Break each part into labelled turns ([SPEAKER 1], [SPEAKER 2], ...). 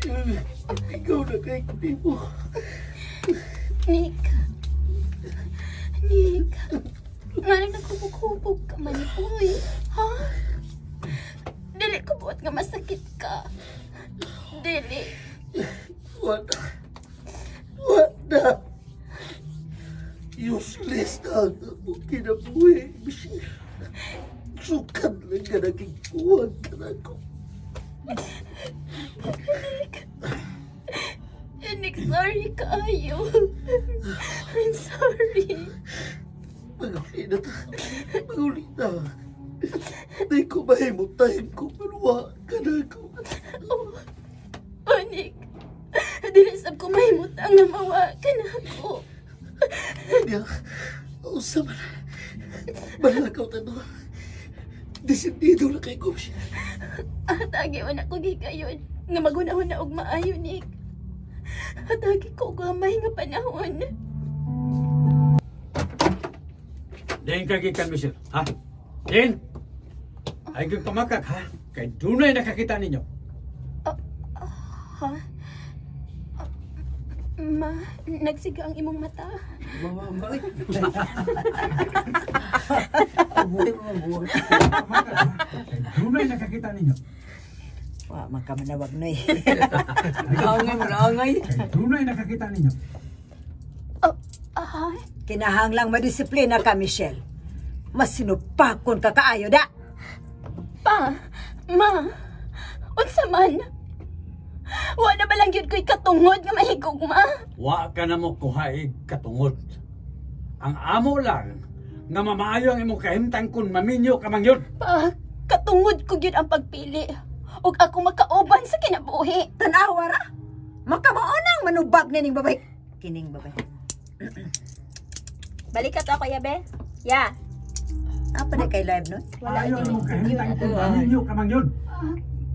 [SPEAKER 1] Ikaw na kay mo.
[SPEAKER 2] Nick. Nick. Nga nagkubog-hubog ka man, uy. Ha? Dili ko buot nga masakit ka. Dili.
[SPEAKER 1] Wala. Wala. Useless na ang akong kinabuhi, Michelle. Sukad lang ka naging buwag ka na ako.
[SPEAKER 2] Nick. Nick, sorry kaayo. I'm sorry.
[SPEAKER 1] Maguli na ta. Maguli na. Di ko mahimong time kung maluwa ka na ako.
[SPEAKER 2] Oh, oh Nick. Dili sab ko mahimutang nga mawa ka na ako.
[SPEAKER 1] Niya, usa man. Malakaw ta no. Desidido na kay ko siya.
[SPEAKER 2] Atagi man ako gigayon nga magunahon na og maayo, Nick. Atagi ko og gamay nga panahon.
[SPEAKER 3] Diin ka gikan, Michelle, ha? Diin! Ay kang pamakak, ha? Kay dunay nakakita ninyo.
[SPEAKER 2] Ha? Ma, nagsiga ang imong mata.
[SPEAKER 4] Mama, mama. Buhay mo, buhay.
[SPEAKER 3] Kay dunay nakakita ninyo.
[SPEAKER 5] Wa man ka manawag noy.
[SPEAKER 4] Angay, angay.
[SPEAKER 3] Kay dunay nakakita ninyo.
[SPEAKER 2] Ay.
[SPEAKER 5] Kinahanglang madisiplina ka, Michelle. Masinupakon ka kaayo da.
[SPEAKER 2] Pa, ma, unsa man? Wa na ba lang yun ko'y katungod nga mahigugma?
[SPEAKER 3] Wa ka na mo kuhaig katungod. Ang amo lang nga mamaayo ang imong kahimtang kun maminyo ka man yun.
[SPEAKER 2] Pa, katungod ko yun ang pagpili. Ug ako makauban sa kinabuhi.
[SPEAKER 5] Tanawa ra. Makamaonang manubag nining babay. Kining babay.
[SPEAKER 2] Balik ka to, Kuya Be. Ya.
[SPEAKER 5] Apa na kay live no?
[SPEAKER 2] Wala
[SPEAKER 3] Maayo ang imong kahimtang kun maminyo ka man yun.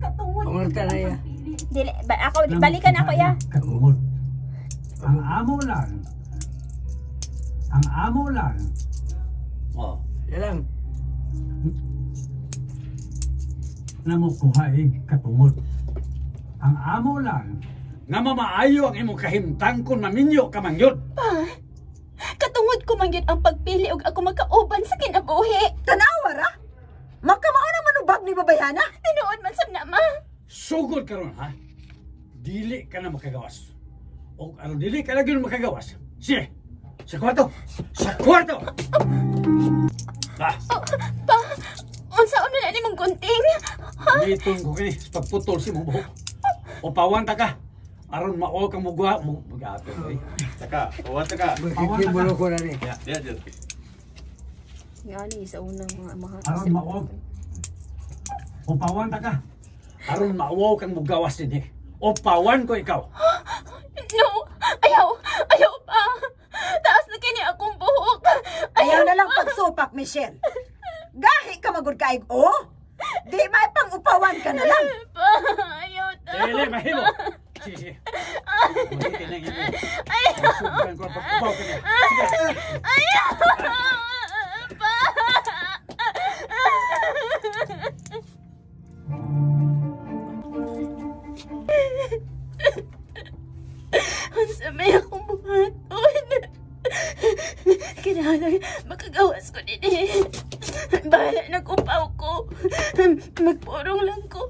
[SPEAKER 2] Katungod
[SPEAKER 4] ko yun ang
[SPEAKER 2] pagpili. Dili, ba, ako, balikan ako, ya.
[SPEAKER 3] Katungod. Ang amo lang. Ang amo lang. Oh.
[SPEAKER 4] Yan lang.
[SPEAKER 3] Na mo kuhaig katungod. Ang amo lang nga mamaayo ang imong kahimtang kun maminyo ka man yun.
[SPEAKER 2] Pa, katungod ko man yun ang pagpili ug ako makauban sa kinabuhi.
[SPEAKER 5] Tanawa ra. Makamaonang manubag ni babayana.
[SPEAKER 2] Tinuod man sab na, ma.
[SPEAKER 3] Sugod karon ha. Dili ka na makagawas. O aron dili ka lagi makagawas. Sige. Sa kwarto. Sa kwarto. Ah,
[SPEAKER 2] Pa, unsa na nimong gunting?
[SPEAKER 3] Gamiton ko kini sa pagputol sa imong buhok. O pawanta ka. Aron mao kang mugwa mo gato eh.
[SPEAKER 6] Taka, uwan taka.
[SPEAKER 4] Bakit bulo ko na ni?
[SPEAKER 6] Ya, ya, ya.
[SPEAKER 7] Nga ni sa unang mga mga
[SPEAKER 3] Aron mao. O pawanta ka. Aron mao kang mugawas dinhi. O pawan ko ikaw.
[SPEAKER 2] No, ayaw, ayaw pa. Taas na kini akong buhok.
[SPEAKER 5] Ayaw na lang pagsupak, Michelle. Gahi ka magud kaig oh. Di may pang-upawan ka na lang.
[SPEAKER 2] Pa, ayaw ta.
[SPEAKER 3] Dili mahimo. Sige, sige. Mahitin lang imo. Ayaw. Sugdan ko ang pag-upaw ka niya. Sige.
[SPEAKER 2] Ayaw. Pa. Unsa may akong buhaton. Kinahanglan makagawas ko dinhi. Bahala na kung upaw ko. Magporong lang ko.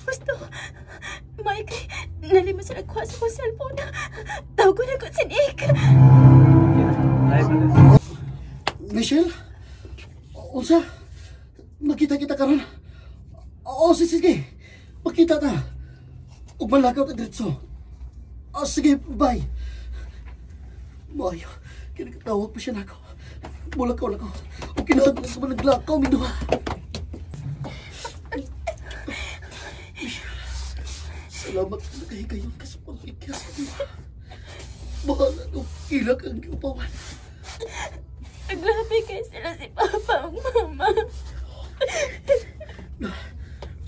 [SPEAKER 2] Gusto, Mike, nalima sa nagkuha sa kong cellphone. Tawag ko na ko si Nick.
[SPEAKER 1] Michelle? Unsa? Makita kita karon? Oo, sige, sige. Makita ta. Ug malakaw ta diretso. Oh, sige, bye. Maayo, kinakatawag pa siya nako. Mulakaw na ko. O kinahanglan sa mga naglakaw, minuha. Salamat na nakahigayon ka sa pangikya sa iyo. Bahala kung ilak ang giupawan.
[SPEAKER 2] Grabe kayo sila si Papa ug Mama.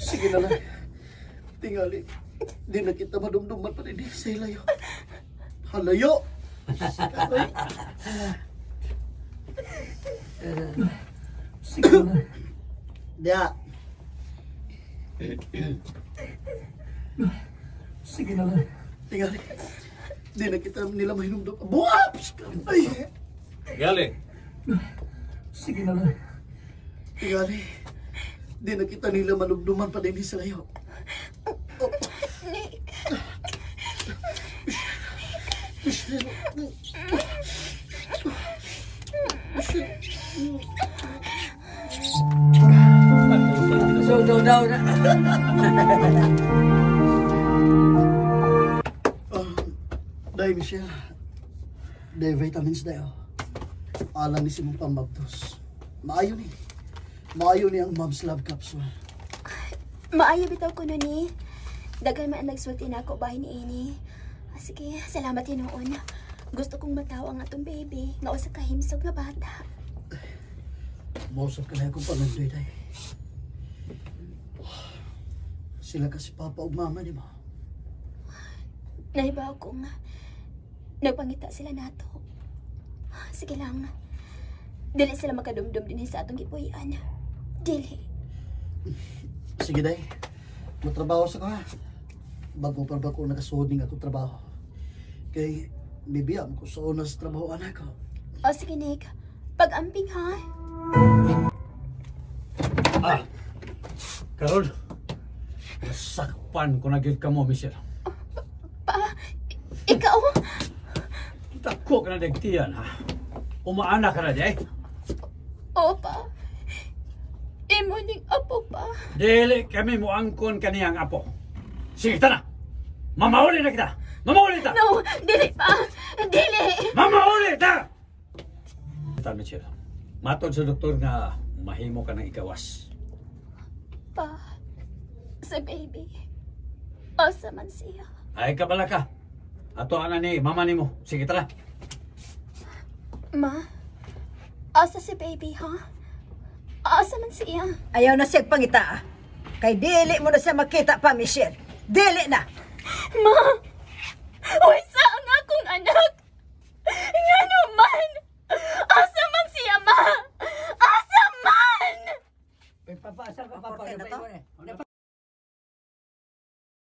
[SPEAKER 1] Sige na lang. Tingali, di na kita madumduman pa rin sa hilayo. Halayo! Sige na. Ya. Sige na lang. Tingali. Di na kita nila mahinumdum. Buwaps! Ay!
[SPEAKER 3] Gali.
[SPEAKER 1] Sige na lang. Tingali. Di na kita nila manugduman pa din sa layo.
[SPEAKER 2] Nick.
[SPEAKER 1] Michelle. Michelle.
[SPEAKER 4] So, daw daw na.
[SPEAKER 1] Day, Michelle. Day, vitamins day, oh. Alang ni si mong pamabdos. Maayo ni. Maayo ni ang Mom's Love Capsule.
[SPEAKER 2] Maayo bitaw ko nun eh. Daghan man ang nagsulti na ako bahin ni ini. Ah, sige, salamat hinuon. Gusto kong mataw ang atong baby nga usa ka himsog nga bata.
[SPEAKER 1] Mausap ka na akong pangandoy, day. Sila kasi papa ug mama ni mo.
[SPEAKER 2] Nahibaw ko nga nagpangita sila nato. Sige lang. Dili sila makadumdum din sa atong gipuy-an. Dili.
[SPEAKER 1] Sige, day. Matrabaho sa ko, ha. Bago pa ba ko nakasuod ning akong trabaho. Kay, bibiyam ko sa una sa trabaho, anak ko.
[SPEAKER 2] O sige, Nick. Pag-amping ha.
[SPEAKER 3] Ah. Karon. Nasakpan ko na gyud kamo, Michelle.
[SPEAKER 2] Pa, ikaw?
[SPEAKER 3] Dako ka na dagtiyan, ha? Umaana ka na di, eh?
[SPEAKER 2] Oo pa. Imo ning apo pa.
[SPEAKER 3] Dili kami moangkon kaniyang apo. Sige, tana! Mamauli na kita! Mamauli ta!
[SPEAKER 2] No, dili pa. Dili.
[SPEAKER 3] Mamauli ta! Ta, Michelle. Matod sa doktor nga mahimo ka ng ikawas.
[SPEAKER 2] Pa, sa baby. Asa man siya.
[SPEAKER 3] Ay, kabala ka. Ato ana ni mama nimo. Sige, tara.
[SPEAKER 2] Ma, asa si baby, ha? Asa man siya?
[SPEAKER 5] Ayaw na siya pangita ah. Kay dili mo na siya makita pa, Michelle. Dili na.
[SPEAKER 2] Ma! Uy, sa ang akong anak! Nga naman!